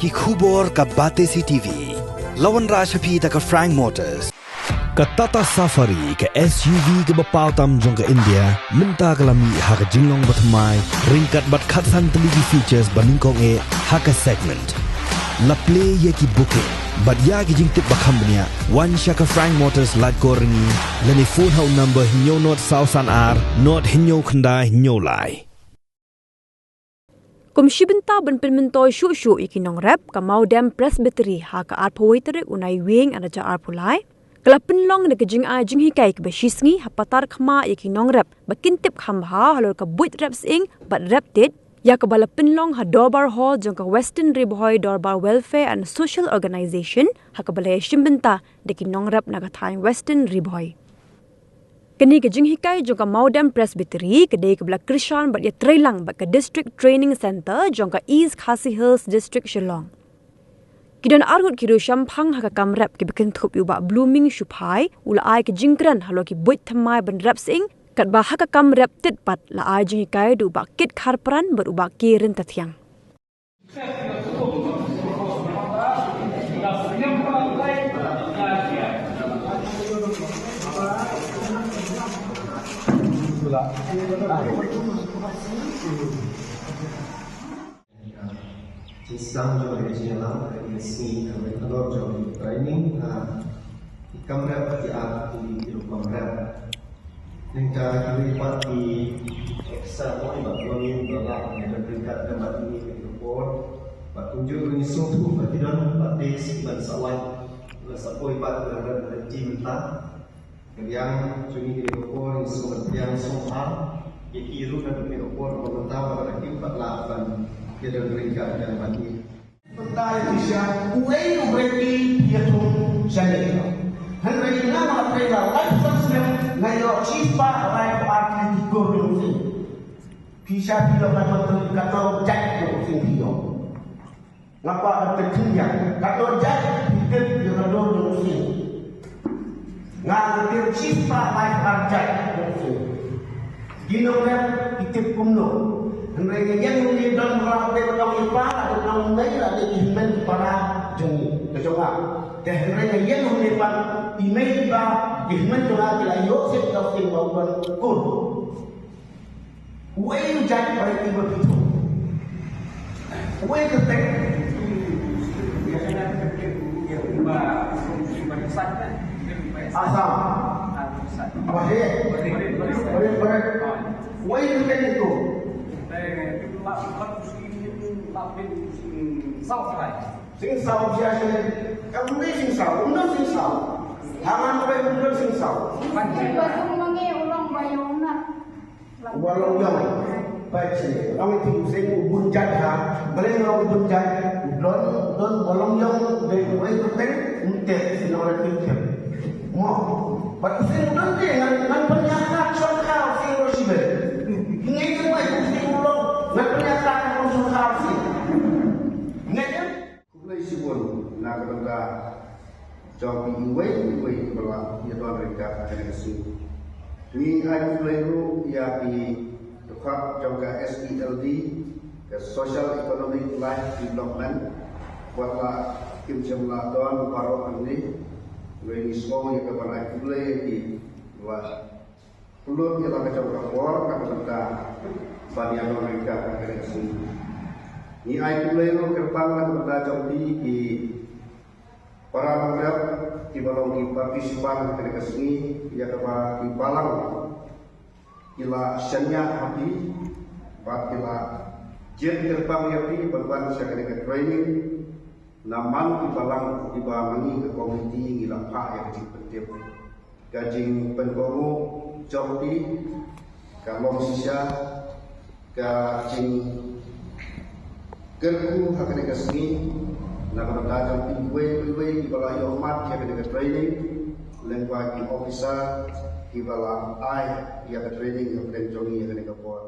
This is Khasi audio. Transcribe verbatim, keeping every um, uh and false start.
Ki khubor ka Batesi T V. La wanrah sha phi da ka Frank Motors. Ka Tata Safari, ka S U V kaba paw tam jong ka India, mynta ka la mih ha ka jinglong bathymmai, ryngkat bad khatsan tylli ki features ba nyngkong eh ha ka segment. La plie ïa ki booking bad ïa ki jingtip ba kham bniah, wan sha ka Frank Motors Laitkor Ryngi, lane phone ha u number hynñiew nod saw san ar, nod hynñiew khyndai hynñiew lai. Kum shi bynta ban pynmyntoi shuh shuh ïa ki nongrep, ka Mawdem Presbytery ha ka arphew wei tarik u Naiwieng ar hajar arphew lai ka la pynlong da ka jingai jinghikai kaba shisngi ha patar khmat ïa ki nongrep ba kin tip kham bha halor ka buit rep sying bad rep tit, ïa kaba la pynlong ha Dorbar Hall jong ka Western Ri Bhoi Dorbar Welfare and Social Organisation, ha kaba la ïashim bynta da ki nongrep na ka thaiñ Western Ri Bhoi. Kane ka jinghikai jong ka Mawdem Presbytery ka dei kaba la kyrshan bad ïatreilang bad ka District Training Centre jong ka East Khasi Hills District, Shillong. Ki don arngut ki riewshemphang ha ka kam rep kiba kynthup ïa u Bah Blooming Shuphai, u la ai ka jingkren halor ki buit thymmai ban rep sying, katba ha ka kam rep tit pat la ai jinghikai da u Bah Kit Kharpran bad u Bah K Ryntathiang. Jingsdang jong ka jingïalang ha kine ki sngi, ka mut halor jong ka training, ha ki kam rep, ki ar tylli ki rukom rep. Nangta kiwei pat ki officer, mo, ba don, ba lah ban don ryngkat bad ngi ha kane ka por. Bad kumjuh ruh ngi sngewthuh ba ki don pat de ban sa lait, ban sa poi pat, ban don lynti mynta. Ka liang jong ngi ha kane ka por ngi sngewbha, sngewbha ïa ki ruh ha kane ka por, ba mynta ba la ki pat lah ban ïa don ryngkat bad ngi. Mynta ïa ki sha, uei uwei ki ïathung shane. Hynrei nga ma trei la laiphew san snem, nga ïoh shispah laiphew ar tylli ki kur jong u sying. Phi sha phi ïoh laiphew tylli, katno jait jong u sying phi ïoh? Nga kwah ban tip khyndiat, katno jait phi tip ïa ka dur jong u sying? Nga tip shispah laiphew ar jait jong u sying. Ki nongrep ki tip kumno? Hynrei nga ïeng hangne don ba la dei ba nong i pa, la dei nong i mei, la dei ki hynmen ki para jong ngi, ka jong nga. Te hynrei nga ïeng hangne pat, i mei i pa, ki hynmen jong nga ki la ïoh seh ka sying ba u don kur. Uei u jait ba i ba phi thung? Uei kyrteng? Asam. Bahe. Barit, barit. Uei kyrteng itu? Sing saw, sia sini. Ka um dei sing saw, um dei sing saw. Hangan ba um dei sing saw. Ba sum ma ngi u long ba ïong na. Ba long ïong. Ba sini. Long itu sing u bun jait ha. Balei long u bun jait? U don, u don ba long ïong dei uwei u peng, um teh sing long rek peng. Mo. Ba sing u don dei ngan, ngan pynïakhap shongkha sing ro shibe. Ngi ngi uwei sing u long ngan pynïakhap shongkha sing. Ngi ngi Khublei shibun na ka bynta jong phi iwei pa iwei kiba la ïadon ryngkat ha kane ka sngi. Ngi ai khublei ruh ïa ki dkhot jong ka S E L D, ka Social Economic Life Development, wat la kim shym la don baroh hangne. Ngi sngew ïa ka ban ai khublei ïa ki ba pynlut ïa la ka jong ka por na ka bynta ban ïadon ryngkat ha kane ka sngi. Ngi ai khublei ruh kyrpang na ka bynta jong phi ki para nongrep kiba long ki participant ha kane ka sngi, ïa kaba ki balang ki la shaniah ha phi bad ki la jied kyrpang ïa phi ban wan sha kane ka training. Na man ki balang kiba ma ngi ka komiti ngi la phah ïa ka jingpyntip. Ka jingpynkohnguh jong phi ka long shisha ka jingkyrkhu ha kane ka sngi na ka bynta jong phi iwei pa iwei kiba la ïoh mad ïa kane ka training, lyngba ki officer kiba la ai ïa ka training ha pdeng jong ngi ha kane ka por.